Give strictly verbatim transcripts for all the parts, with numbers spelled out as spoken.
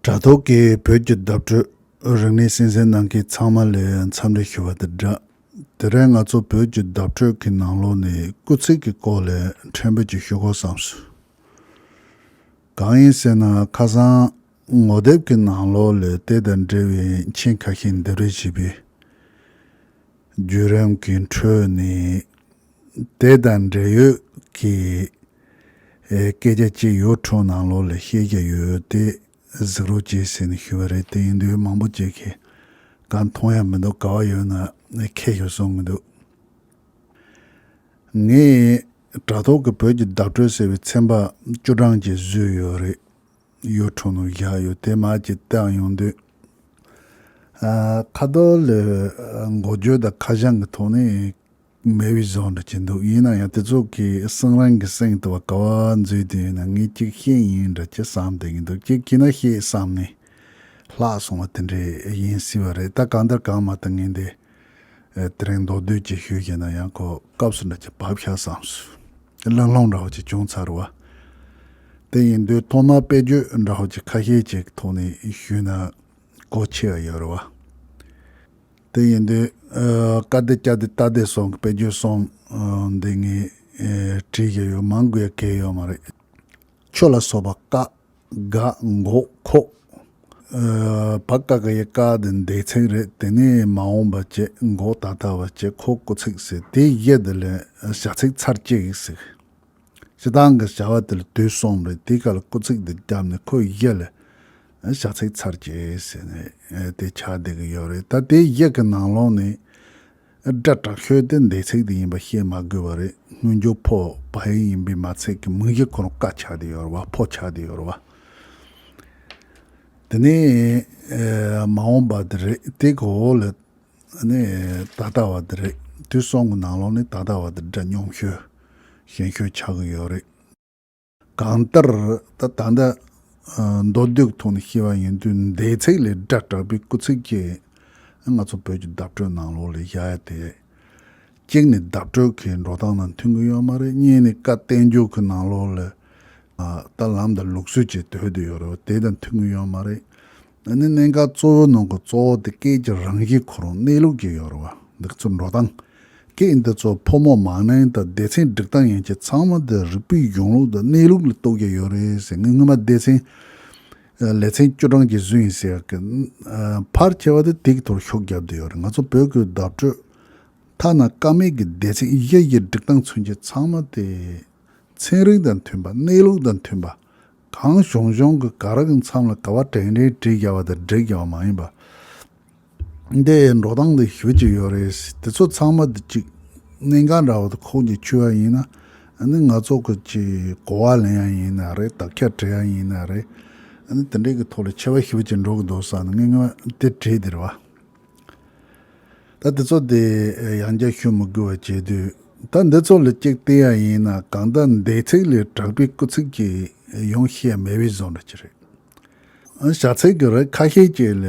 དྲ་ཐོག་གི་བོད་ཀྱི་བརྡ་སྤྲོད་རིག་གནས་གསན་གཟིགས་གནང་མཁན་ཚང་མ་ལ་འཚམས་འདྲི་ཞུ་བ་དང་སྦྲགས། དེ་རིང་ང་ཚོ་བོད་ཀྱི་བརྡ་སྤྲོད་ཀྱི་ནང་ལོགས་ནས་སྐུལ་ཚིག་གི་སྐོར་ལ་ཕྲན་བུ་ཅིག་ཞུ་དགོས་བསམས་སོང་། གང་ཡིན་ཟེར་ན། ཁ་སང་ངོ་དེབ་ཀྱི་ནང་ལོགས་ལ་དེ་དང་འབྲེལ་བའི་མཆན་ཁ་ཤས་འདེབས་རེས་བྱས་པའི་བརྒྱུད་རིམ་གྱི་ཁྲོད་ནས། དེ་དང་འབྲེལ་ཡོད་ཀྱི་ཨེ་སྐད་ཆ་གཅིག་ཡུ་ཊུབ་ནང་ལོགས་ལ་བཤད་རྒྱུ་ཡོད་དེ། གཟིགས་རོགས་བྱེད་ཟེར་ནས་ཞུས་པ་རེད། དེ་ཡིན་དུས་མང་པོ་ཅིག་གིས་གང་མཐོང་ཡ་མི་འདུག་ག་བ་ཡོད་ན་ཁྱེར་ཤོག་གསུང་གི་འདུག་ངས་དྲ་ཐོག་གི་བོད་ཀྱི་བརྡ་སྤྲོད་ཟེར་བའི་ཚན་པ་བཅུ་གྲངས་ཅིག་བཟོས་ཡོད་རེད། ཡུ་ཊུབ་ནང་བཞག་ཡོད། དེ་མར་ཅིག་བལྟས་ཡོང་དུས། ཨ། ཁ་ཐོར་ལ་འགོ་བརྗོད་དང་ཁ་བྱང་གི་ཐོག་ནས་མེད་པའི་བཟོ་འདྲ་ཅིག་འདུག་ཡིན་ན་ཡང་དེ་ཚོ་གི་སང་རང་གི་སེང་དུ་བ་ག་བ་འཛུལ་དུས་ཡིན་ན་ངས་ཅིག་ཤེས་ཡིན་འདྲ་ཅིག་བསམ་བསྡད་ཀྱི་འདུག་ཅིག་གིས་ན་ཤེས་བསམ་ནས་ལྷག་སོང་བ་དེ་འདྲ་ཡིན་སྲིད་པ་རེད། ད་གང་ལྟར་གང་མ་ཐག་ངས་འདི་དེ་རིང་མདོར་བསྡུས་ཅིག་ཞུས་བྱས་ན་ཡང་ཁོ་སྐབས་སུ་འདྲ་ཅིག་བབས་ཤག་བསམས་སོང་། ལྷང་ལྷང་འདྲ་བོ་ཅིག་བྱུང་ཚར་བ། དེ་ཡིན་དུས་ཐོག་མར་དཔེར་བརྗོད་འདྲ་བོ་ཅིག་ཁ་ཤས་ཅིག་ཐོག་ནས་ཞུས་ན་གོ་ཆེ་བ་ཡོད་རེད་བ། དེ་ཡིན་དུས་ཨ། ཀ་བདེ་ཀྱ་བདེ་ཏ་བདེ་སོགས་ཀྱི་དཔེར་བརྗོད་གསུམ་ཨ། འདི་ངས་ཨེ། བྲིས་བཞག་ཡོད། མང་དགོས་ཡ་གལ་ཡོད་མ་རེད། ཁྱོ་ལ་སོགས་པ་ཀ་ག་མགོ་ཁོ། ཨ། བ་ཀ་ག་ཡི་ཀ་དེ་འདས་ཚིག་རེད། དེ་ནས་མ་འོངས་པ་བྱས། མགོ་ད་ལྟ་བ་བྱས། ཁོ་སྐུལ་ཚིག་ཟེར། དེའི་གཞི་དེ་ལ་བྱ་ཚིག་ཚར་གཅིག་ཟེར། སྤྱིར་བཏང་གི་བྱ་བ་དེ་ལ་དུས་གསུམ་རེད། དེའི་སྐབས་ལ་སྐུལ་ཚིག་འདི་བརྒྱབ་ནས་ཁོའི་གཞི་ལ་བྱ་ཚིག་ཚར་གཅིག་ཟེར་ནས་དེ་ཆགས་བསྡད་ཀྱི་ཡོད་རེད། ད་དེའི་གཞི་གི་ནང་ལོགས་ནས་སྒྲ་དྲག་ཤོས་དེ་འདས་ཚིག་དེ་ཡིན་པ་བཤད་མ་དགོས་པ་རེད། སྔོན་འཇུག་ཕོ་བ་ཡིག་ཡིན་པས་མ་ཚད་ཀྱི་མིང་གཞི་ཁོ་རང་ཀ་ཆགས་བསྡད་ཡོད་རེད་བ། ཕོ་ཆགས་བསྡད་ཡོད་རེད་བ། དེ་ནས་ཨེ། མ་འོངས་པ་དེ་རེད། དེ་གོ་ལ་ནི་ད་ལྟ་བ་དེ་རེད། དུས་གསུམ་གྱི་ནང་ལོགས་ནས་ད་ལྟ་བ་དེ་སྒྲ་སྙོམས་ཤོས་ཞན་ཤོས་ཆགས་ཀྱི་ཡོད་རེད། གང་ལྟར་ད་ད་ལྟ་ཨ། མདོར་བསྡུས་ཀྱི་ཐོག་ནས་བཤད་པ་ཡིན་དུས་འདས་ཚིག་ལས་སྒྲ་དྲག་པའི་སྐུལ་ཚིག་ཅིག་ང་ཚོ་བོད་ཀྱི་བརྡ་སྤྲོད་ནང་ལོགས་ལ་བཞག་ཡ་དེ། གཅིག་ནས་བརྡ་སྤྲོད་ཀྱི་འགྲོ་སྟངས་དང་མཐུན་གྱི་ཡོད་མ་རེད། གཉིས་ནས་བཀའ་བསྟན་འགྱུར་གྱི་ནང་ལོགས་ལ་ཨ། ད་ལམ་དང་ལུགས་སྲོལ་ཅིག་སྡོད་བསྡད་ཡོད་རེད། དེ་དང་མཐུན་གྱི་ཡོད་མ་རེད། ཨ་ནི་གནད་འགག་གཙོ་བོ་ནང་གི་གཙོ་བོ་དེ་སྐད་ཀྱི་རང་བཞིན་ཁོ་རང་གནས་ལུགས་ཀྱི་ཡོད་རེད་བ། འདི་ཚོ་འགྲོ་སྟངས། སྐད་འདི་ཚོ་ཕོ་མོ་མང་ནིང་དང་སྡེ་ཚན་སྒྲིག་སྟངས་ཡན་ཆད་ཚང་མ་དེ་རིག་པའི་གཞུང་ལུགས་དང་གནས་ལུགས་ལ་གཏུགས་ཀྱི་ཡོད་རེད་ཟེར། ངས་སྔོན་མ་སྡེ་ཚན་ལེ་ཚན་བཅུ་གྲངས་ཀྱི་བཟོས་ཡིན་ཟེར་གི། ཕལ་ཆེ་བ་དེ་དེ་གི་ཐོག་ཤུགས་བརྒྱབ་བསྡད་ཡོད་རེད། ང་ཚོ་བོད་ཀྱི་བརྡ་སྤྲོད་ཐ་ན་ཀ་མད་ཀྱི་སྡེ་ཚན་བཞི་བཞི་སྒྲིག་སྟངས་ཚུན་ཆད་ཚང་མ་དེ་ཚན་རིག་དང་མཐུན་པ། གནས་ལུགས་དང་མཐུན་པ། གང་བྱུང་བྱུང་གི་ག་རེ་གི་མཚམས་ལ་ག་བ་དྲན་དྲན་བྲིས་བཞག་པ་དང་བསྒྲིགས་བཞག་པ་མ་ཡིན་པ། འདི་འགྲོ་སྟངས་འདི་ཞུ་གི་ཡོད་རེད། དེ་ཚོ་ཚང་མ་འདི་གཅིག་གནད་འགག་འདྲ་བོ་དེ་ཁོག་ནས་ཆུད་པ་ཡིན་ན། ཨ་ནི་ང་ཚོ་གི་ཅིག་གོ་བ་ལེན་ཡ་ཡིན་ན་རེད། དག་ཆ་འབྲི་ཡ་ཡིན་ན་རེད། ཨ་ནི་དེ་འདྲའི་གི་ཐོག་ལ་ཆེ་བ་ཞུ་གི་འགྲོ་གི་འདུག་བསམ་ནས་ངས་ངས་དེ་བྲིས་དེ་རེད་བ། ད་དེ་ཚོ་དེ་ཡང་བསྐྱར་ཞུ་མི་དགོས་པ་བྱས་དུས། ད་འདི་ཚོ་ལ་གཅིག་བལྟས་ཡ་ཡིན་ན་གང་ལྟར་འདས་ཚིག་ལས་དྲག་པའི་སྐུལ་ཚིག་ཅིག་ཡོང་ཤེས་ཡ་མེད་པའི་བཟོ་འདྲ་ཅིག་རེད། བྱ་ཚིག་གི་རིགས་ཁ་ཤས་ཅིག་ལ་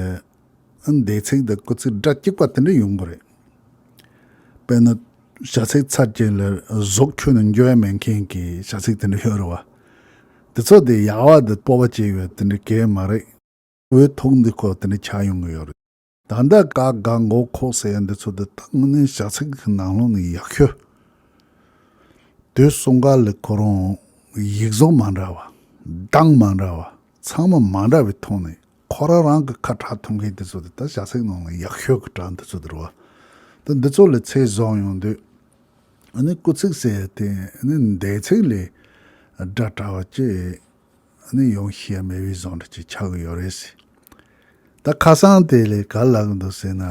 འདས་ཚིག་དང་སྐུལ་ཚིག་སྒྲ་གཅིག་པ་དེ་འདྲ་ཡོང་གི་རེད། དཔེར་ན། བྱ་ཚིག་ཚར་གཅིག་ལ་གཟུགས་ཁྱོན་ནས་འགྱུར་ཡ་མེད་མཁན་གྱི་བྱ་ཚིག་དེ་འདྲ་ཡོད་རེད་བ། དེ་ཚོ་དེ་ཡག་པ་དང་སྤོབས་པ་བྱས་ཡོད་དེ་འདྲ་གང་ཡང་མ་རེད། འོས་ཐོག་འདི་ཁོ་དེ་འདྲ་ཆགས་ཡོང་གི་ཡོད་རེད། ད་ལྟ་ཀ་ག་མགོ་ཁོག་ཟེར་ཡ་འདི་ཚོ་འདི་ད་དངོས་གནས་བྱ་ཚིག་གི་ནང་ལོགས་ནས་ཡག་ཤོས། དུས་གསུམ་ཀ་ལ་ཁོ་རང་ཡིག་གཟུགས་མ་འདྲ་བ། གདངས་མ་འདྲ་བ། ཚང་མ་མ་འདྲ་བའི་ཐོག་ནས་ཁོ་རང་རང་གི་ཁ་གྲག་ཐུབ་མཁན་དེ་ཚོ་དེ་ད་བྱ་ཚིག་ནང་ལ་ཡག་ཤོས་ཀྱི་གྲས་འདི་ཚོ་དེ་རེད་བ། ད་འདི་ཚོ་ལ་ཚད་བཟུང་ཡོང་དུས། ཨ་ནི་སྐུལ་ཚིག་ཟེར་ཡ་དེ་ཨ་ནི་འདས་ཚིག་ལས་སྒྲ་དྲག་པ་ཅིག་ཨ་ནི་ཡོང་ཤེས་ཡ་མེད་པའི་བཟོ་འདྲ་ཅིག་ཆགས་ཀྱི་ཡོད་རེད་ཟེར། ད་ཁ་སང་དེ་ལས་ག་རེ་ལབ་ཀྱི་འདུག་ཟེར་ན།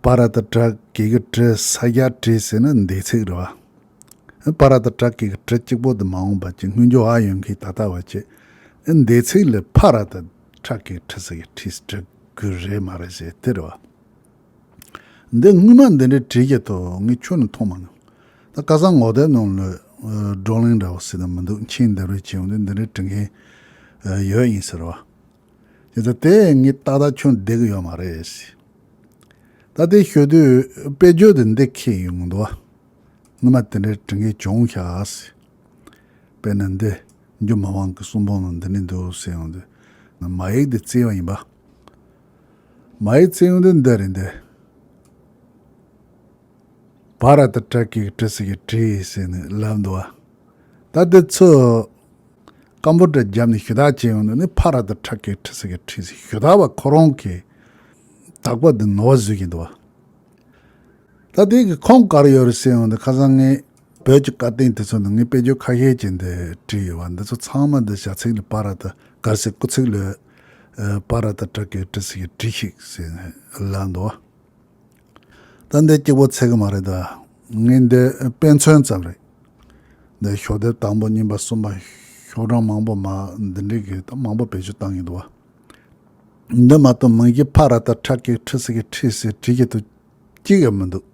པ་ར་བཏགས་པྲ་གི་གུ་པྲི། ས་སྐྱ་བྲིས་ཟེར་ན་འདས་ཚིག་རེད་བ། པ་ར་བཏགས་པྲ་གི་གུ་པྲི་གཅིག་པོ་དེ་མ་འོངས་པ་ཅིག་སྔོན་འཇུག་འ་ཡོད་མཁན་ད་ལྟ་བ་ཅིག་འདས་ཚིག་ལ་ཕ་ར་བཏགས་ཕྲ་གི་གུ་ཕྲི་ཟེར་གི་བྲིས་འགྲིག་གི་རེད་མ་རེད་ཟེར་དེ་རེད་བ། འདི་སྔོན་མ་འདི་འདྲའི་བྲིས་ཀྱི་ཐོག་ངས་ཁྱོན་ནས་མཐོང་མ་མྱོང་། ད་ཁ་སང་ངོ་དེབ་ནང་ལ་བགྲོ་གླེང་འདྲ་བོ་ཟེར་ན་མི་འདུག་མཆན་འདེབས་རེས་བྱས་ཡོང་དུས་འདི་འདྲའི་བྲིས་མཁན་ཡོད་ཡིན་ཟེར་བ། དེ་ཚོ་དེ་ངས་ཏག་ཏག་ཁྱོན་བསྡད་ཀྱི་ཡོད་མ་རེད། ད་དེ་ཞུ་དུས་དཔེ་བརྗོད་དེ་འདི་ཁྱེར་ཡོང་གི་འདུག་སྔོན་མ་དེ་འདྲའི་བྲིས་མཁན་བྱུང་ཤག་དཔེར་ན་འདི་འཇུ་མ་དབང་གི་གསུང་འབུམ་ནང་འདི་འདྲ་འདུག་ཟེར་ཡོང་དུས། མ་ཡིག་འདི་བཙལ་བ་ཡིན་པ། མ་ཡིག་བཙལ་ཡོང་དུས་འདི་རེད་འདི། བྷ་ར་ཏ་ཊ་ཀི་ཀྲི་སི་ཀི་ཀྲི་ཟེར་ནས་ལབ་འདུག་བ། ད་འདི་ཚོ་ཀམ་པུ་ཊར་བརྒྱབ་ནས་ཞུ་དག་བྱས་ཡོང་དུས་ནི་བྷ་ར་ཏ་ཊ་ཀི་ཀྲི་སི་ཀི་ཀྲི་ཟེར་ཞུ་དག་པ་ཁོ་རང་གི་དག་པ་འདི་ནོར་བ་བཟོས་ཀྱི་འདུག་བ། ད་དེ་གི་ཁུངས་ག་རེ་ཡོད་རེད་ཟེར་ཡོང་དུས་ཁ་སང་ངས་བོད་ཀྱི་བཀའ་བསྟན་དེ་ཚོ་ནང་ངས་དཔེ་བརྗོད་ཁ་ཤས་ཅིག་འདི་བྲིས་ཡོད་བ། འདི་ཚོ་ཚང་མ་འདི་བྱ་ཚིག་ལ་བྷ་ར་ཏ་གལ་སྲིད་སྐུ་ཚིག་ལ་ཨ་བྷ་ར་ཏ་ཊ་ཀི་ཀྲི་སི་ཀི་ཀྲི་ཞིག་ཟེར་ནས་ལབ་འདུག་བ། ད་འདི་གཅིག་པོ་ཚད་གི་མ་རེད་ད། ངས་འདི་དཔེ་མཚོན་ཙམ་རེད། འདི་ཤོག་དེབ་དང་པོ་གཉིས་པ་གསུམ་པ་ཤོག་གྲངས་མང་པོ་མ་འདི་འདྲའི་གི་ད་མང་པོ་བེད་སྤྱོད་བཏང་གི་འདུག་བ། འདི་མ་གཏོགས་མིང་གཞི་བྷ་ར་ཏ་ཊ་ཀི་ཀྲི་སི་ཀི་ཀྲི་ཟེར་བྲིས་ཀྱི་འདུག་གཅིག་ཡང་མི་འདུག་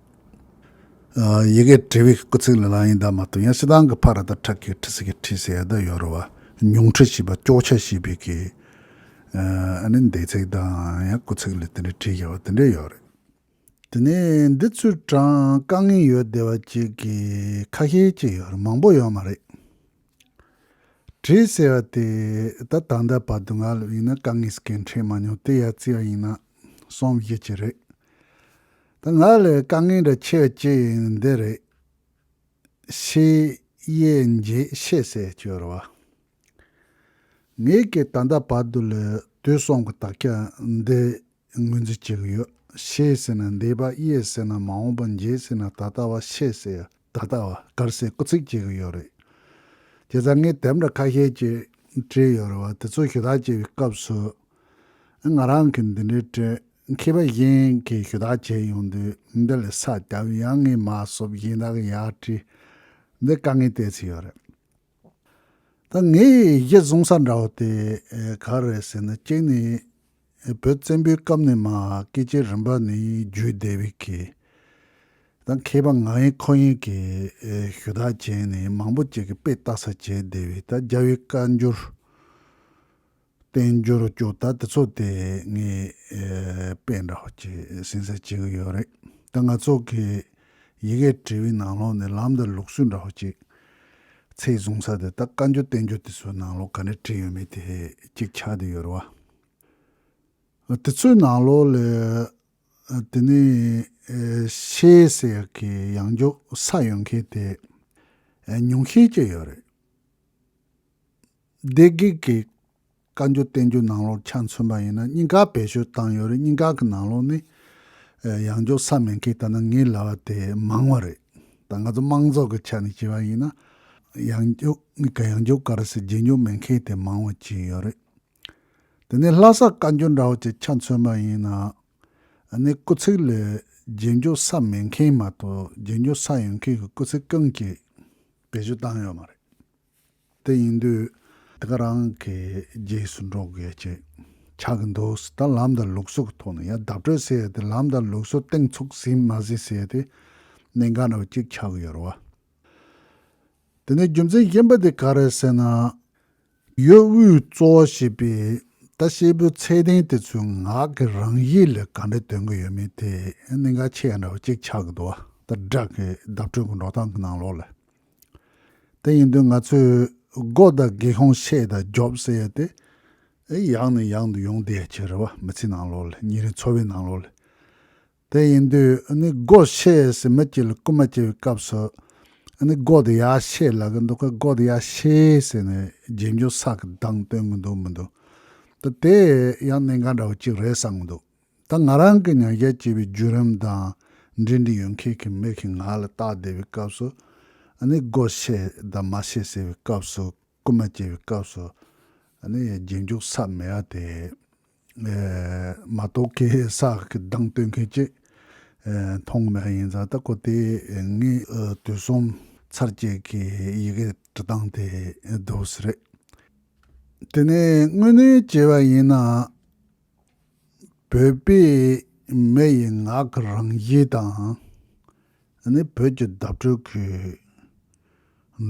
ཨ་ཡི་གེ་འབྲི་བའི་སྐུ་ཚིག་ལ་ལབ་ཡིན་ད་མ་གཏོགས་ཡང་སྤྱིར་བཏང་གི་བྷ་ར་ཏ་ཊ་ཀི་ཀྲི་སི་ཀི་ཀྲི་ཟེར་ཡ་ད་ཡོད་རེད་བ། ཉུང་འཕྲི་བྱས་པ་གཅོག་ཆ་བྱས་པའི་གི་ཨ་ནི་འདས་ཚིག་དང་ཡང་སྐུ་ཚིག་ལ་དེ་འདྲ་བྲིས་ཡོད་བ་དེ་འདྲ་ཡོད་རེད། དེ་ནས་འདི་ཚོའི་གྲངས་དཀའ་ངལ་ཡོད་བསྡད་པ་ཅིག་གི་ཁ་ཤས་ཅིག་ཡོད་རེད། མང་པོ་ཡོད་མ་རེད། བྲིས་ཟེར་བ་དེ་ད་ད་ལྟ་བར་དུ་ང་ལ་ཡིན་ན་དཀའ་ངལ་སྐད་འཕྲད་མ་མྱོང་། དེ་ཡར་བརྩིས་པ་ཡིན་ན་གསུམ་བཞི་ཅིག་རེད། ད་ང་ལ་དཀའ་ངལ་འདྲ་ཆེ་བ་ཅིག་འདི་རེད། ཤེས་ཡས་འབྱེད་ཤེས་ཟེར་ཅིག་ཡོད་རེད་བ། ངས་ཀྱི་ད་ལྟ་བར་དུ་ལ་དུས་གསུམ་གྱི་དག་ཆ་འདི་ངོས་འཛིན་བྱེད་ཀྱི་ཡོད། ཤེས་ཟེར་ན་འདས་པ། ཡས་ཟེར་ན་མ་འོངས་པ། འབྱེད་ཟེར་ན་ད་ལྟ་བ། ཤེས་ཟེར་ད་ལྟ་བ་གལ་སྲིད་སྐུ་ཚིག་བྱེད་ཀྱི་ཡོད་རེད། བྱས་ཙང་ངས་དེ་འདྲ་ཁ་ཤས་ཅིག་བྲིས་ཡོད་རེད་བ། དེ་ཚོ་ཞུ་དག་བྱེད་པའི་སྐབས་སུ་ང་རང་གིས་འདི་འདྲའི་བྲིས། མཁས་པ་གཞན་གྱིས་ཞུ་དག་བྱས་ཡོང་དུས་འདི་ལ་ས་རྒྱབ། ཡང་ངས་མར་སོབ། གཞན་དག་གིས་ཡར་བྲིས། འདི་དཀའ་ངལ་དེ་ཚོ་ཡོད་རེད། ད་ངས་གཞི་བཟུང་ས་འདྲ་བོ་དེ་ཨེ་ག་རེ་རེད་ཟེར་ན། གཅིག་ནི་ཨེ་བོད་བཙན་པོའི་སྐབས་ནས་མར་སྐད་ཆའི་རིམ་པ་ནས་བརྒྱུད་བསྡད་པའི་གི་ད་མཁས་པ་ངག་དབང་ཁོ་ཡིན་གྱིས་ཨེ་ཞུ་དག་བྱས་ནས་མང་པོ་ཅིག་གིས་དཔེ་ལྟ་ས་བྱས་བསྡད་པའི་ད་རྒྱལ་བའི་བཀའ་འགྱུར། བསྟན་འགྱུར་ཅོག་ད་དེ་ཚོ་དེ་ངས་ཨེ་དཔེ་འདྲ་བོ་ཅིག་ཟིན་ས་བྱེད་ཀྱི་ཡོད་རེད། ད་ང་ཚོ་གི་ཡི་གེ་འབྲི་བའི་ནང་ལོགས་ནས་ལམ་དང་ལུགས་སྲོལ་འདྲ་བོ་ཅིག་ཚད་བཟུང་ས་དེ་ད་བཀའ་འགྱུར་བསྟན་འགྱུར་དེ་ཚོའི་ནང་ལོགས་ག་འདྲ་བྲིས་ཡོད་མེད་དེ་ཅིག་ཆགས་བསྡད་ཡོད་རེད་བ། དེ་ཚོའི་ནང་ལོགས་ལ་དེ་ནས་ཨེ་ཤེས་ཟེར་ཡག་གི་ཡང་འཇུག་ས་ཡོད་མཁན་དེ་ཨེ་ཉུང་ཤས་ཅིག་ཡོད་རེད། སྡེ་དགེ་གི་བཀའ་འགྱུར་བསྟན་འགྱུར་ནང་ལོགས་ཆ་མཚོན་པ་ཡིན་ན་གཉིས་ཀ་བེད་སྤྱོད་བཏང་ཡོད་རེད། གཉིས་ཀ་གི་ནང་ལོགས་ནས་ཨེ་ཡང་འཇུག་ས་མེད་མཁན་ད་ནི་ངས་ལབ་པ་དེ་མང་བ་རེད། ད་ང་ཚོ་དམངས་གཙོ་གི་ཆ་ནས་བྱས་པ་ཡིན་ན་ཡང་འཇུག་གཉིས་ཀ་ཡང་འཇུག་ག་རེ་ཟེར་རྗེས་འཇུག་མེད་མཁན་དེ་མང་བ་ཅིག་ཡོད་རེད། དེ་ནས་ལྷ་ས་བཀའ་འགྱུར་འདྲ་བོ་ཅིག་ཆ་མཚོན་པ་ཡིན་ན་ཨ་ནི་སྐུ་ཚིག་ལ་རྗེས་འཇུག་ས་མེད་མཁན་མ་གཏོགས་རྗེས་འཇུག་ས་ཡོད་མཁན་གྱི་སྐུ་ཚིག་ཀུན་གྱིས་བེད་སྤྱོད་བཏང་ཡོད་མ་རེད། དེ་ཡིན་དུས་དེ་ག་རང་གི་རྗེས་སུ་འགྲོ་དགོས་ཀྱི་ཆགས་ཀྱི་འདུག་ད་ལམ་དང་ལུགས་སྲོལ་གྱི་ཐོག་ནས་ཡང་བརྡ་སྤྲོད་ཟེར་ཡ་དེ་ལམ་དང་ལུགས་སྲོལ་གཏིང་ཚུགས་ཟིན་མ་ཟིན་ཟེར་ཡ་དེ་གནད་འགག་འདྲ་བོ་གཅིག་ཆགས་ཀྱི་ཡོད་རེད་བ། དེ་ནས་རྒྱུ་མཚན་གཞན་པ་དེ་ག་རེ་ཟེར་ན། ཡོད་དབུས་གཙོ་བོ་བྱས་པའི་ད་སྐྱེས་བུ་ཚད་ལྡན་དེ་ཚོའི་ངག་གི་རང་གཤིས་ལ་ག་འདྲ་སྟོན་གྱི་ཡོད་མེད་དེ་གནད་འགག་ཆེ་ཡ་འདྲ་བོ་གཅིག་ཆགས་ཀྱི་འདུག་བ། ད་སྒྲ་གི་བརྡ་སྤྲོད་ཀྱི་འགྲོ་སྟངས་ཀྱི་ནང་ལོགས་ལ། དེ་ཡིན་དུས་ང་ཚོས་སྒོ་དང་སྒེའུ་ཁུང་ཕྱེ་དང་རྒྱོབ་ཟེར་ཡ་དེ་ཨེ་ཡང་ནས་ཡང་དུ་ཡོང་བསྡད་ཡ་ཅིག་རེད་བ། མི་ཚེའི་ནང་ལོགས་ལ་ཉིན་རེའི་འཚོ་བའི་ནང་ལོགས་ལ། དེ་ཡིན་དུས་ཨ་ནི་སྒོ་ཕྱེ་ཟེར་མི་གཅིག་ལ་སྐུལ་མ་བྱེད་པའི་སྐབས་སུ་ཨ་ནི་སྒོ་དེ་ཡར་ཕྱེ་ལབ་ཀྱི་འདུག་ག་སྒོ་དེ་ཡར་ཕྱེ་ཟེར་ནས་རྗེས་འཇུག་ས་གི་གདངས་སྟོན་གྱི་འདུག་མི་འདུག་ད་དེ་ཡང་གནད་འགག་འདྲ་བོ་གཅིག་རེད་བསམ་གྱི་འདུག་ད་ང་རང་གི་ཉམས་ཞིབ་བྱས་པའི་བརྒྱུད་རིམ་དང་འབྲེལ་འདྲིས་ཡོད་མཁན་གྱི་མི་གི་ངག་ལ་བལྟས་བསྡད་པའི་སྐབས་སུ་ཨ་ནི་སྒོ་ཕྱེ་དང་མ་ཕྱེ་ཟེར་བའི་སྐབས་སུ་སྐུལ་མ་བྱེད་པའི་སྐབས་སུ་ཨ་ནི་རྗེས་འཇུག་ས་མེད་པ་དེ། ཨེ་མ་གཏོགས་ཁའི་ས་གི་གདངས་སྟོན་མཁན་ཅིག་ཨེ་མཐོང་མེད་ཡིན་ཙང་ད་ཁོ་དེ་ངའི་ཨེ་དུས་གསུམ་ཚར་གཅིག་གི་ཡི་གེ་འབྲི་སྟངས་དེ་འདུག་སེ་རེད། དེ་ནས་དངོས་གནས་བྱས་པ་ཡིན་ན་བོད་པའི་མི་ཡི་ངག་གི་རང་གཤིས་དང་ཨ་ནི་བོད་ཀྱི་བརྡ་སྤྲོད་ཀྱི་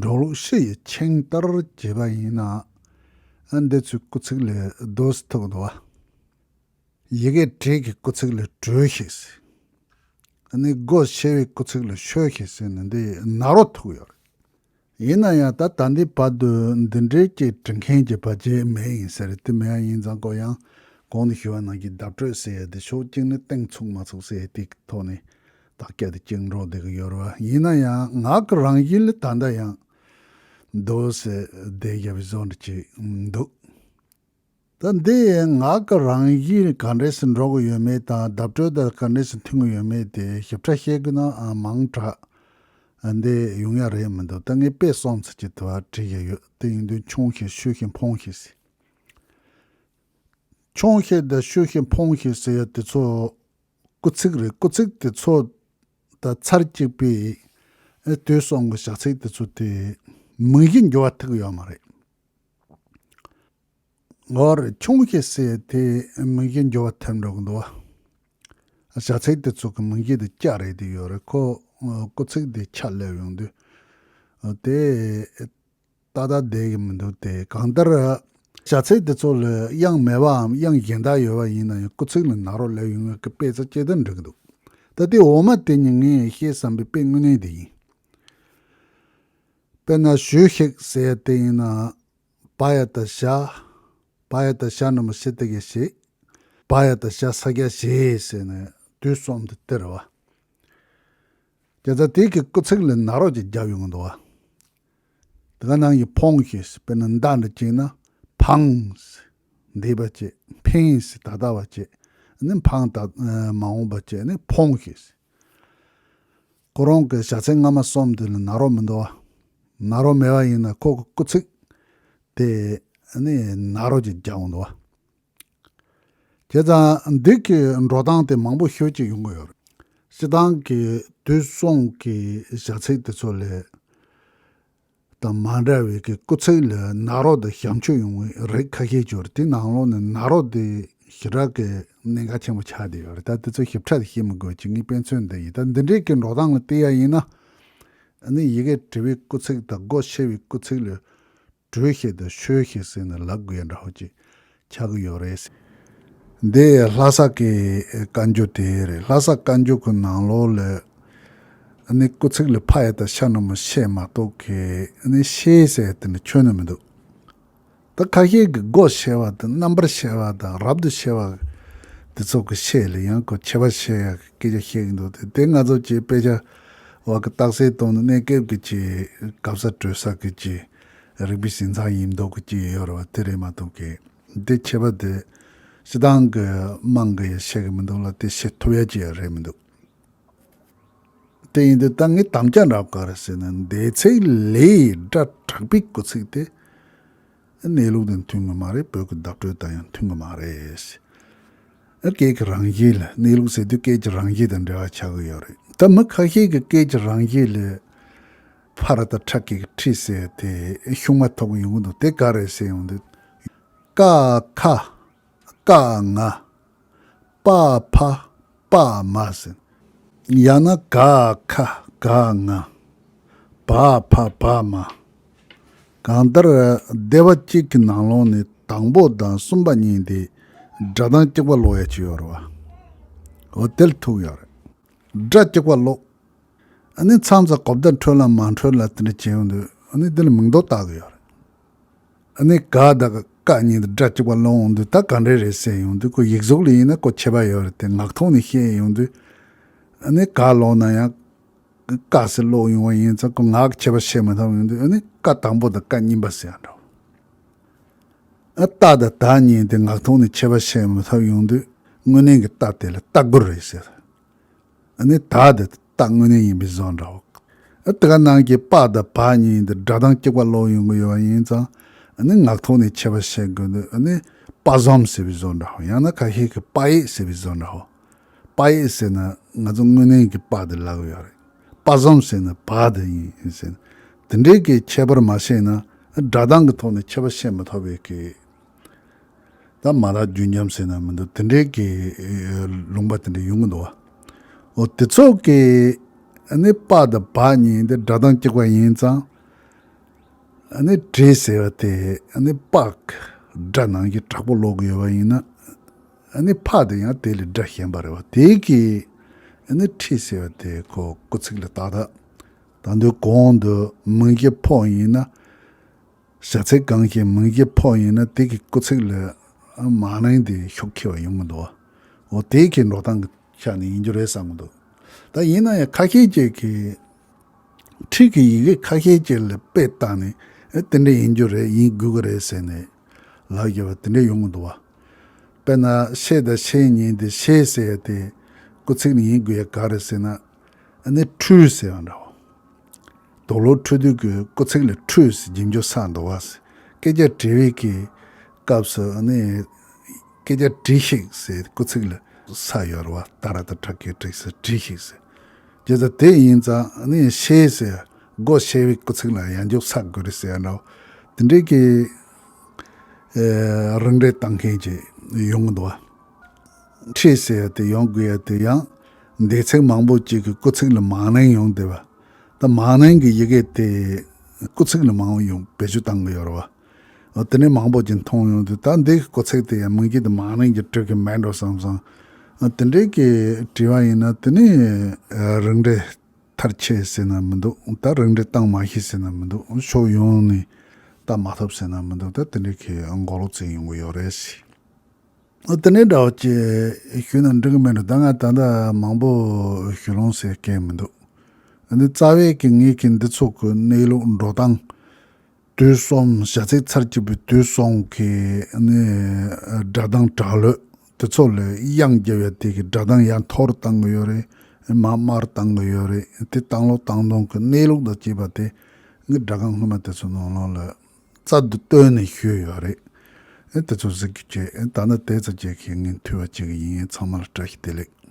འགྲོ་ལུགས་ཕྱི་ཡི་ཆིངས་ལྟར་བྱས་པ་ཡིན་ན་ཨ་འདི་ཚོའི་སྐུ་ཚིག་ལས་ལྡོག་སེ་ཐུག་འདུག་བ། ཡི་གེ་བྲིས་ཀྱི་སྐུ་ཚིག་ལས་གྲོལ་ཤེས་ཟེར། ཨ་ནི་སྒོ་ཕྱེ་བའི་སྐུ་ཚིག་ལས་ཤོད་ཤེས་ཟེར་ནས་འདི་ན་རོ་ཐུག་ཡོད་རེད། ཡིན་ན་ཡང་ད་ད་ལྟའི་བར་དུ་འདི་འདྲའི་ཅིག་འབྲི་མཁན་གྱི་བར་ཆད་མེད་ཡིན་ཟེར། དེ་མེད་ཡ་ཡིན་ཙང་ཁོ་ཡང་གོང་དུ་ཞུས་པ་ནང་བཞིན་བརྡ་སྤྲོད་ཟེར་ཡ་དེ་ཕྱོགས་གཅིག་ནས་གཏིང་ཚུགས་མ་ཚུགས་ཟེར་ཡ་དེའི་ཐོག་ནས་དག་སྐྱ་དེ་གཅིག་འགྲོ་བསྡད་ཀྱི་ཡོད་རེད་བ། ཡིན་ན་ཡང་ངག་གི་རང་བཞིན་ལ་ད་ལྟ་ཡང་འདུག་ཟེར་བསྡད་བཞག་པའི་བཟོ་འདྲ་ཅིག་འདུག་ད་འདི་ངག་གི་རང་བཞིན་ག་འདྲས་སེ་འགྲོ་གི་ཡོད་མེད་དང་བརྡ་སྤྲོད་དང་ག་འདྲས་སེ་མཐུན་གི་ཡོད་མེད་དེ་ཞིབ་ཕྲ་བཤད་དགོས་ན་ཨ་མང་དྲགས། ཨ་འདི་ཡོང་ཡ་རེད་མི་འདུག་ད་ངས་དཔེ་གསུམ་ཙམ་ཅིག་དེ་བ་བྲིས་ཡ་ཡོད། དེ་ཡིན་དུས་ཆུང་ཞིང་ཤོས་ཤིང་ཕོངས་ཤིང་ཟེར། ཆུང་ཞིང་དང་ཤོས་ཤིང་ཕོངས་ཤིང་ཟེར་ཡ་དེ་ཚོ་སྐུལ་ཚིག་རེད། སྐུལ་ཚིག་དེ་ཚོ་ད་ཚར་གཅིག་པའི་ཨ་དུས་གསུམ་གྱི་བྱ་ཚིག་དེ་ཚོ་དེ་མིང་གཞི་འགྱུར་བ་ཐེབས་ཀྱི་ཡོད་མ་རེད། ངོ་རེ་ཆུང་ཞིག་ཟེར་དེ་མིང་གཞི་འགྱུར་བ་ཐེབས་འགྲོ་གི་འདུག་བ། བྱ་ཚིག་དེ་ཚོ་གི་མིང་གཞི་དེ་སྐྱ་རེད་དེ་ཡོད་རེད། ཁོ་སྐུལ་ཚིག་དེ་ཆ་སླེབས་ཡོང་དུས་དེ་ཏག་ཏག་བསྡད་ཀྱི་མི་འདུག་དེ་གང་ལྟར་བྱ་ཚིག་དེ་ཚོ་ལ་དབྱངས་མེད་པའམ་དབྱངས་གཞན་དག་ཡོད་པ་ཡིན་ན་ཡང་སྐུལ་ཚིག་ལ་ན་རོ་སླེབས་ཡོང་བའི་དཔེ་ཆ་སྐྱེ་ལྡན་འགྲིག་གི་འདུག་ད་དེ་འོག་མ་དེ་ནི་ངས་བཤད་བསམ་པའི་དཔེ་དངོས་གནས་དེ་ཡིན། དཔེར་ན་ཞུ་ཞིག་ཟེར་དེ་ཡིན་ན། བ་ཡ་བཏགས་བྱ། བ་ཡ་བཏགས་བྱ་ན་མ་ཤི་ཏི་གེ་ཞིག་བ་ཡ་བཏགས་བྱ་ས་རྒྱ་ཞེས་ཟེར་ནས་དུས་གསུམ་དུ་སྟེར་བ། དེ་ལྟར་དེ་གི་སྐུལ་ཚིག་ལ་ན་རོ་ཅིག་བརྒྱབ་ཡོང་གི་འདུག་བ། དེ་ག་ནང་གི་ཕོངས་ཞེས་དཔེར་ན་མདའ་འདྲ་བཅིངས་ན་འཕངས། འདས་པ་བཅས་འཕེངས་ད་ལྟ་བ་བཅས་ནི་འཕངས་ད་མ་འོངས་པ་བཅས་ནི་ཕོངས་ཞེས། ཁོ་རང་གི་བྱ་ཚིག་སྔ་མ་གསུམ་དེ་ལ་ན་རོ་མི་འདུག་བ། ན་རོ་མེད་པ་ཡིན་ན་ཁོ་གི་སྐུལ་ཚིག་དེ་ནི་ན་རོ་ཅིག་རྒྱག་འོང་འདུག་བ། བྱས་ཙང་འདི་གི་འགྲོ་སྟངས་དེ་མང་པོ་ཤོད་ཀྱི་ཡོང་གི་ཡོད་རེད། སྤྱིར་བཏང་གི་དུས་གསུམ་གི་བྱ་ཚིག་དེ་ཚོ་ལས་དང་མ་འདྲ་བའི་གི་སྐུལ་ཚིག་ལ་ན་རོ་དང་ཞབས་མཆོད་ཡོང་བའི་རིགས་ཁ་ཤས་ཅིག་ཡོད་རེད། དེ་ནང་ལོགས་ནས་ན་རོ་དེ་ཞེ་དྲག་གི་གནད་འགག་ཆེན་པོ་ཆགས་བསྡད་ཡོད་རེད། ད་དེ་ཚོ་ཞིབ་ཕྲ་དེ་བཤད་མི་དགོས་ཀྱི་ངས་དཔེ་མཚོན་འདི་ཡིན། ད་འདི་འདྲའི་གི་འགྲོ་སྟངས་ལ་བལྟས་ཡ་ཡིན་ན་ཨ་ནི་ཡི་གེ་འབྲི་བའི་སྐུལ་ཚིག་དང་སྒོ་ཕྱེ་བའི་སྐུལ་ཚིག་ལ་བྲོས་ཤིག་དང་ཤོད་ཤིག་ཟེར་ནས་ལབ་དགོས་ཡ་འདྲ་བོ་ཅིག་ཆགས་ཀྱི་ཡོད་རེད། འདི་ལྷ་ས་གི་བཀའ་འགྱུར་དེ་རེད། ལྷ་ས་བཀའ་འགྱུར་གྱི་ནང་ལོགས་ལ་ཨ་ནི་སྐུལ་ཚིག་ལ་ཕ་ཡ་བཏགས་ཕྱ་ན་མ་ཤེ་མ་གཏོགས་ཀྱི་ཨ་ནི་ཤེ་ཟེར་དེ་འདྲ་ཁྱོན་ནས་མི་འདུག་ད་ཁ་ཤས་ཀྱི་སྒོ་ཕྱེ་བ་དང་རྣམ་པར་ཕྱེ་བ་དང་རབ་ཏུ་ཕྱེ་བ་དེ་ཚོ་གི་ཤེ་ལ་ཡང་ཁོ་ཁྱད་པར་ཕྱེ་ཡ་གི་སྐད་ཆ་བཤད་ཀྱི་འདུག་དེ་དེ་ང་ཚོ་ཀྱི་དཔེ་ཆ་བ་གི་རྟགས་གསལ་གཏོང་ནས་གནས་སྐབས་ཀྱི་ཀྱི་གབ་ས་སྤྲོད་ས་གི་ཀྱི་རིག་པའི་ཟིན་ཚང་ཡིན་མདོག་གི་ཀྱི་ཡོད་རེད་བ། དེ་རེད་མ་གཏོགས་ཀྱི་འདི་ཁྱད་པར་དེ་སྤྱི་བཏང་གི་དམངས་ཀྱི་ཡ་བཤད་གི་མི་འདུག་ལ་དེ་བཤད་ཐུབ་ཡ་ཅི་ཡ་རེད་མི་འདུག་དེ་ཡིན་དུས་ད་ངས་དམ་བཅའ་འདྲ་བོ་ག་རེ་ཟེར་ན་འདས་ཚིག་ལས་སྒྲ་དྲག་པའི་སྐུལ་ཚིག་དེ་གནས་ལུགས་དང་མཐུན་གི་མ་རེད། བོད་ཀྱི་བརྡ་སྤྲོད་དང་ཡང་མཐུན་གི་མ་རེད། སྐད་ཀྱི་རང་བཞིན་ལ་གནས་ལུགས་ཟེར་དུས་སྐད་ཀྱི་རང་བཞིན་དང་འབྲེལ་བ་ཆགས་ཀྱི་ཡོད་རེད། ད་མི་ཁ་ཤས་ཀྱི་སྐད་ཀྱི་རང་བཞིན་ལ་ཕ་ར་དང་ཁྲ་གི་ཁྲི་ཟེར་དེ་ཤུགས་མ་ཐོགས་ཀྱི་ཡོང་གི་འདུག་དེ་ག་རེ་ཟེར་ཡོང་དུས་ཀ་ཁ་ཀ་ང་པ་ཕ་པ་མ་ཟེར། ཡང་ན་ག་ཁ་ག་ང་བ་ཕ་བ་མ། གང་ལྟར་སྡེ་པ་གཅིག་གི་ནང་ལོགས་ནས་དང་པོ་དང་གསུམ་པ་གཉིས་དེ་སྒྲ་གདངས་གཅིག་པ་ཀློག་ཡ་ཅིག་ཡོད་རེད་བ། འོ་དེ་ལ་ཐུག་ཡོད་རེད། སྒྲ་གཅིག་པ་ཀློག་ཨ་ནི་མཚམས་མཚམས་གོ་བརྡ་འཕྲོད་ལ་མ་འཕྲོད་ལ་དེ་འདྲ་བྱེད་ཡོང་དུས་ཨ་ནི་དེ་ལ་མིང་འདོགས་བཏགས་ཀྱི་ཡོད་རེད། ཨ་ནི་ག་དང་ཀ་གཉིས་དེ་སྒྲ་གཅིག་པ་ཀློག་ཡོང་དུས་ད་ག་འདྲ་རེད་ཟེར་ཡོང་དུས་ཁོ་ཡིག་གཟུགས་ལ་ཡིན་ན་ཁོ་ཁྱད་པར་ཡོད་རེད་དེ་ངག་ཐོག་ནས་བཤད་ཡོང་དུས་ཨ་ནི་ག་ཀློག་ན་ཡང་ཀ་ཟེར་ཀློག་ཡོང་བ་ཡིན་ཙང་ཁོ་ངག་གི་ཁྱད་པར་བཤད་མི་ཐུབ་ཡོང་དུས་ཨ་ནི་ཀ་དང་པོ་དང་ཀ་གཉིས་པ་ཟེར་ཡང་འདྲ་བོ། ཨ་ཏ་དང་ད་གཉིས་དེ་ངག་ཐོག་ནས་ཁྱད་པར་བཤད་མི་ཐུབ་ཡོང་དུས་དངོས་གནས་ཀྱི་ཏ་དེ་ལ་ཏ་གུར་རེད་ཟེར། ཨ་ནི་ད་དེ་ཏ་དངོས་གནས་ཡིན་པའི་བཟོ་འདྲ་བོ། ཨ་དེ་ག་ནང་གི་པ་དང་བ་གཉིས་དེ་སྒྲ་གདངས་གཅིག་པ་ཀློག་ཡོང་གི་ཡོད་པ་ཡིན་ཙང་ཨ་ནི་ངག་ཐོག་ནས་ཁྱད་པར་བཤད་དགོས་འདུག་ཨ་ནི་པ་ཟོམ་ཟེར་བའི་བཟོ་འདྲ་བོ། ཡང་ན་ཁ་ཤས་ཀྱི་པ་ཡིག་ཟེར་བའི་བཟོ་འདྲ་བོ། པ་ཡིག་ཟེར་ན་ང་ཚོ་དངོས་གནས་ཀྱི་པ་དེ་ལབ་ཀྱི་ཡོད་རེད། པ་ཟོམ་ཟེར་ན་བ་དེ་ཡིན་ཟེར། དེ་འདྲའི་གི་ཁྱད་པར་མ་ཤེས་ན་སྒྲ་གདངས་ཀྱི་ཐོག་ནས་ཁྱད་པར་བཤད་མི་ཐུབ་པའི་གི་ད་མ་དག་རྒྱུན་འབྱམས་ཟེར་ན་མི་འདུག་དེ་འདྲའི་གི་ལུང་པ་དེ་འདྲ་ཡོང་གི་འདུག་བ། འོ་དེ་ཚོ་གི་ཨ་ནི་པ་དང་བ་གཉིས་དེ་སྒྲ་གདངས་གཅིག་པ་ཡིན་ཙང་། ཨ་ནི་བྲེ་ཟེར་བ་དེ་ཨ་ནི་པག་སྒྲ་ནང་བཞིན་དྲག་པོ་ཀློག་གི་ཡོད་པ་ཡིན་ན་ཨ་ནི་ཕ་དེ་ཡང་དེ་ལས་སྒྲ་གཞན་པ་རེད་བ། དེ་གི་ཨ་ནི་ཁྲི་ཟེར་བ་དེ་ཁོ་སྐུལ་ཚིག་ལ་ཏག་ཏག་ ད་དུང་གོང་དུ་མིང་གཞི་ཕོག་ཡིན་ན། བྱ་ཚིག་གང་ཞིག་མིང་གཞི་ཕོག་ཡིན་ན་དེ་གི་སྐུལ་ཚིག་ལ་མ་ནིང་དེ་ཤུགས་ཆེ་བ་ཡོང་གི་འདུག་བ། འོ་དེ་གི་འགྲོ་སྟངས་ཀྱི་ཆ་ནས་ཡིན་རྒྱུ་རེད་བསམ་གི་འདུག་ད་ཡིན་ན་ཡང་ཁ་ཤས་ཅིག་གིས་ཁྲིད་ཀྱི་ཡི་གེ་ཁ་ཤས་ཅིག་ལ་དཔེ་བལྟས་ནས་ཨེ་དེ་འདྲ་ཡིན་རྒྱུ་རེད་ཡིན་དགོས་ཀྱི་རེད་ཟེར་ནས་ལབ་ཡོད་པ་དེ་འདྲ་ཡོང་གི་འདུག་བ། དཔེར་ན་ཤེས་དང་ཤེས་གཉིས་དེ་ཤེས་ཟེར་ཡ་དེ་སྐུལ་ཚིག་ནི་ཡིན་དགོས་ཡ་ག་རེ་ཟེར་ན་ཨ་ནི་འཁྲུལ་ཟེར་ཡ་འདྲ་བོ། དུག་ལོག་འཁྲུ་དུས་ཀྱི་སྐུལ་ཚིག་ལ་འཁྲུལ་ཟེར་རྒྱུ་འཇུག་ས་འདུག་བ། སྐད་ཆ་དྲི་བའི་གི་སྐབས་སུ་ཨ་ནི་སྐད་ཆ་དྲིས་ཤིག་ཟེར་སྐུལ་ཚིག་ལ་ས་ཡོད་རེད་བ། ཏ་ར་ཏ་ཁྲ་ཀི་ཀྲིག་ཟེར་དྲིས་ཤིག་ཟེར། རྒྱུ་མཚན་དེ་ཡིན་ཙང་ཨ་ནི་ཤེས་ཟེར་སྒོ་ཕྱེ་བའི་སྐུལ་ཚིག་ལ་ཡང་འཇུག་ས་དགོས་རེད་ཟེར་ཡ་འདྲ་བོ། དེ་འདྲའི་གི་ཨེ་རིགས་འགྲེ་བཏང་མཁན་ཅིག་ཡོང་གི་འདུག་བ། ཁྲིད་ཟེར་ཡ་དེ་ཡོང་དགོས་ཡ་དེ་ཡང་འདས་ཚིག་མང་པོ་ཅིག་གི་སྐུལ་ཚིག་ལ་མ་ནིང་ཡོང་བསྡད་པ། ད་མ་ནིང་གི་ཡི་གེ་དེ་སྐུལ་ཚིག་ལ་མང་པོ་ཡོང་བེད་སྤྱོད་བཏང་གི་ཡོད་རེད་བ། འོ་དེ་ནས་མང་པོ་ཅིག་མཐོང་ཡོང་དུས་ད་འདི་གི་སྐུལ་ཚིག་དེ་ཡང་མིང་གཞི་དེ་མ་ནིང་གི་འབྲུ་གི་མེད་འགྲོ་བསམ་སོང་། འོ་དེ་འདྲའི་གི་དྲི་བ་ཡིན་ན་དེ་ནི་ཨ་རིགས་འགྲེ་མཐར་ཕྱིན་ཟེར་ན་མི་འདུག་ད་རིགས་འགྲེ་བཏང་མ་ཤེས་ཟེར་ན་མི་འདུག་ཕྱོགས་ཡོངས་ནས་ལྟ་མ་ཐུབ་ཟེར་ན་མི་འདུག་ད་དེ་འདྲའི་གི་མགོ་ལོག་ཚིག་ཡོང་གི་ཡོད་རེད་ཟེར། ཨ་དེ་ནས་འདྲ་བོ་ཅིག་ཞུས་ན་འགྲིག་གི་མེད་འགྲོ། ད་ང་ད་ལྟ་མང་པོ་ཞུ་ལོང་ཟེར་མཁན་མི་འདུག་ཨ་ནི་རྩ་བའི་གི་ངེད་ཀྱི་འདི་ཚོ་གི་གནས་ལུགས་འགྲོ་སྟངས་དུས་གསུམ་བྱ་ཚིག་ཚར་གཅིག་པའི་དུས་གསུམ་གི་ཨ་ནི་སྒྲ་གདངས་གྲགས་ལོས་དེ་ཚོ་ལ་དབྱངས་བརྒྱབ་ཡ་དེ་གི་སྒྲ་གདངས་ཡང་མཐོ་རུ་བཏང་གི་ཡོད་རེད། མར་དམའ་རུ་བཏང་གི་ཡོད་རེད། དེ་བཏང་ལོག་བཏང་གཏོང་གི་གནས་ལུགས་དང་བཅས་པ་དེ་ངས་སྒྲ་གདངས་སྔོན་མ་དེ་ཚོ་ནང་ལོགས་ལ་རྩལ་དུ་བཏོན་ནས་ཞུས་ཡོད་རེད། ཨེ་དེ་ཚོ་གཟིགས་རྒྱུ་བྱས། ཨེ་ད་ནི་དེ་ཚོ་བྱས་ཁྱེད་ངས་ཐུས་པ་བྱེད་གི་ཡིན། ཚང་མ་ལ་བཀྲ་ཤིས་བདེ་ལེགས།